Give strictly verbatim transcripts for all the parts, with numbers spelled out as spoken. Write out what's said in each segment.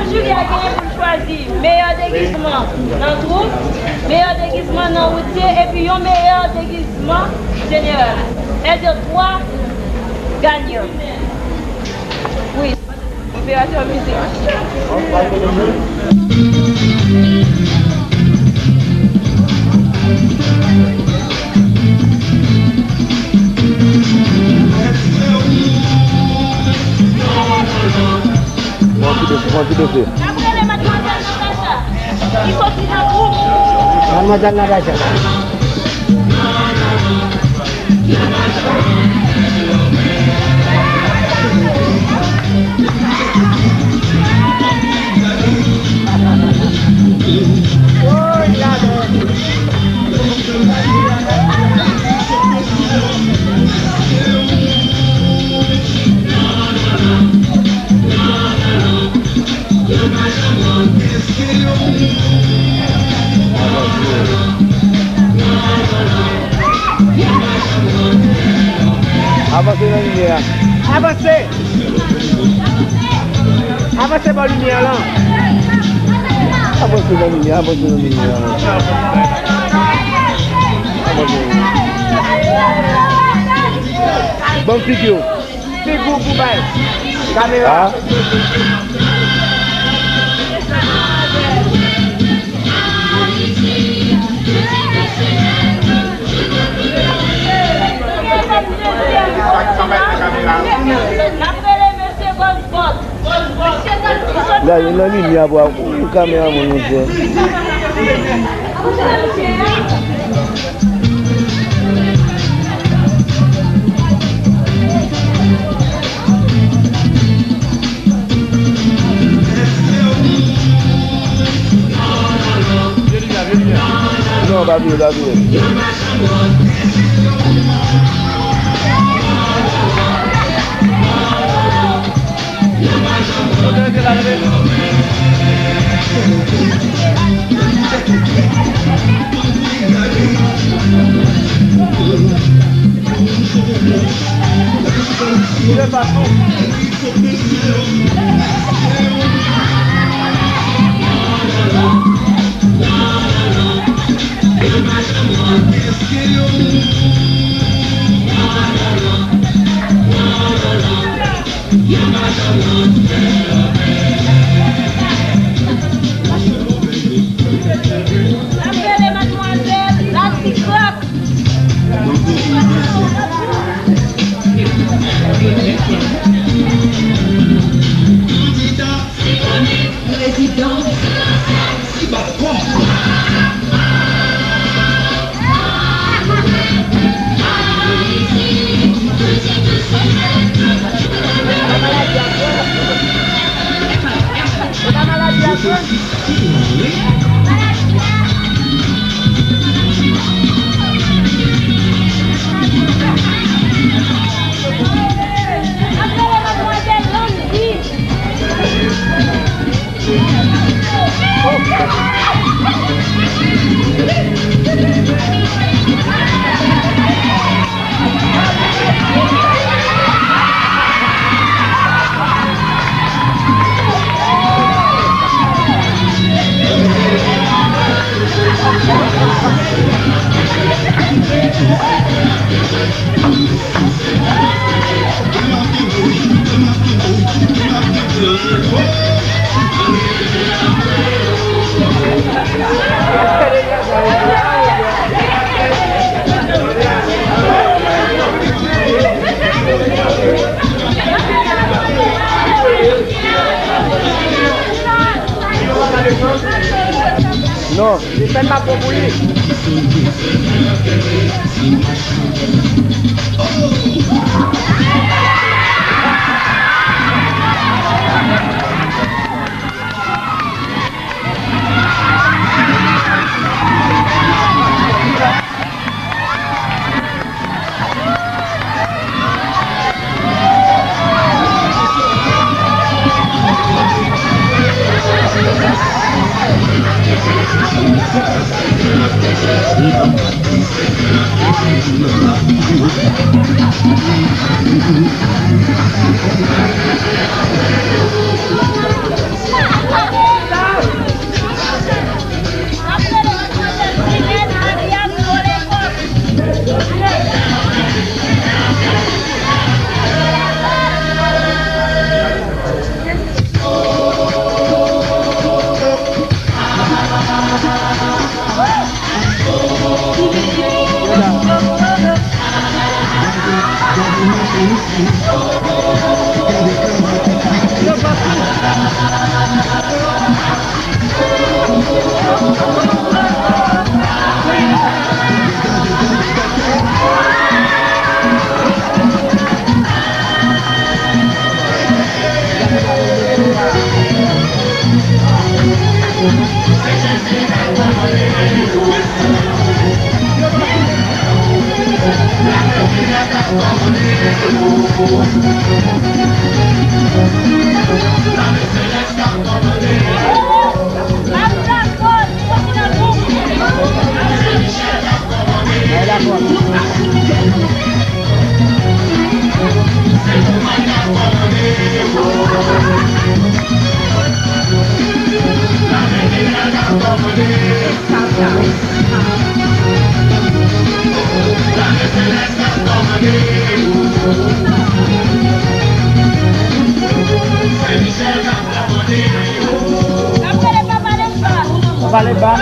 Jiri a genyen pou l chwazi meyè degizman nan twoup, meyè degizman nan woutye, epi yon meyè degizman jeneral. Sètadi twa ganyan. Wi. Operasyon mizik. Bon, ki dosye, bon, ki dosye. N ap rele madmwazèl Natacha. Li soti nan twoup. Madmwazèl Natacha. Avanse nan limyè a. Avanse! Avanse bò limyè lan. Avanse nan limyè, avanse nan limyè a. Avanse nan limyè. Ban m figi w. Figi w pou bay kamera. A? Gade, nan limyè a, bwa, ou kameramann, monchè. Non, pa vire, pa vire. N ap rele madmwazèl Lati Klak. Prezidan. Non. Li fè n pa bon pou li. Pale ba.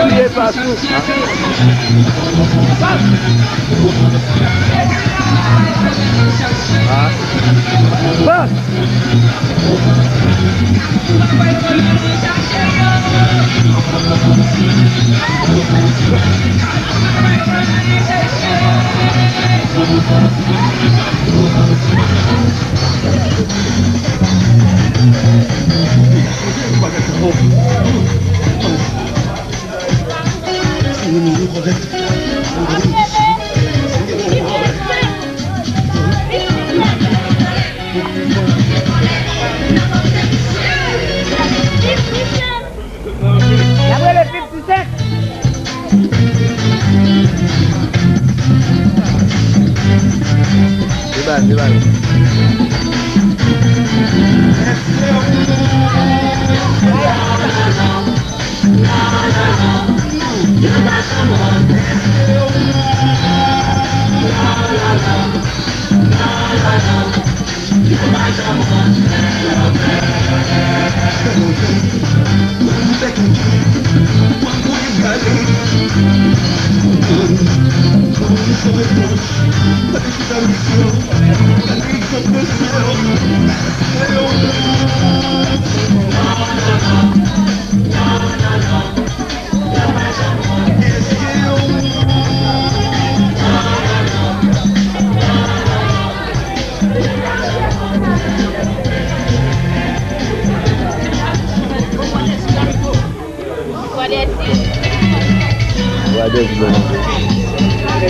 Li e pa sou. Ah. Bas! Y ap rele fifty Cent. Li bay, li bay.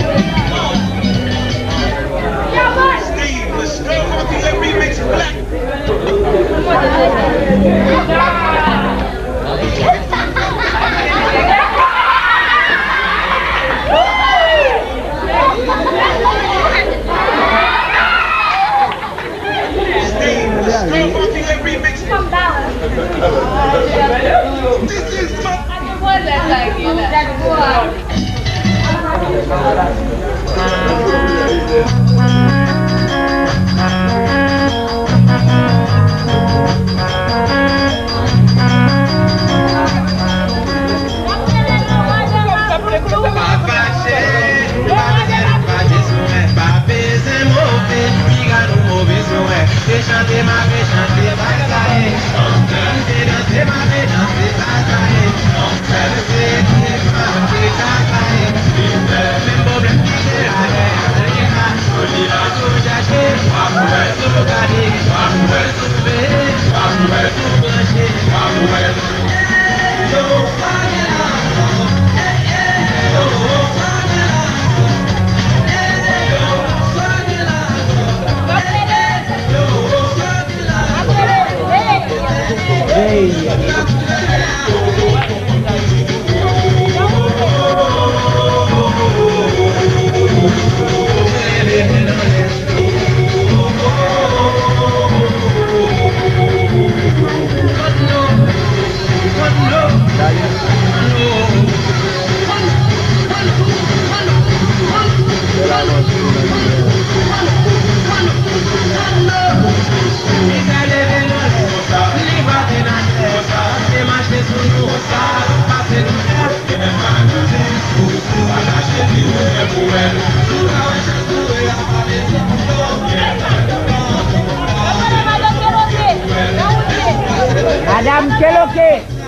Steve, let's go on to the remix, Black. Steve, let's go on to the remix. This is my Pa fache, pa bezwen fache sou mwen, pa bezwen move, piga nou move sou mwen. Se chante m ap chante, bay sa ye. Danse, danse, m ap danse, bay sa ye. Fè danse, se pa fè sa ye. Li fè menm pwoblèm ki te la, li pa sou li pa sou chache. W ap wè Keloke?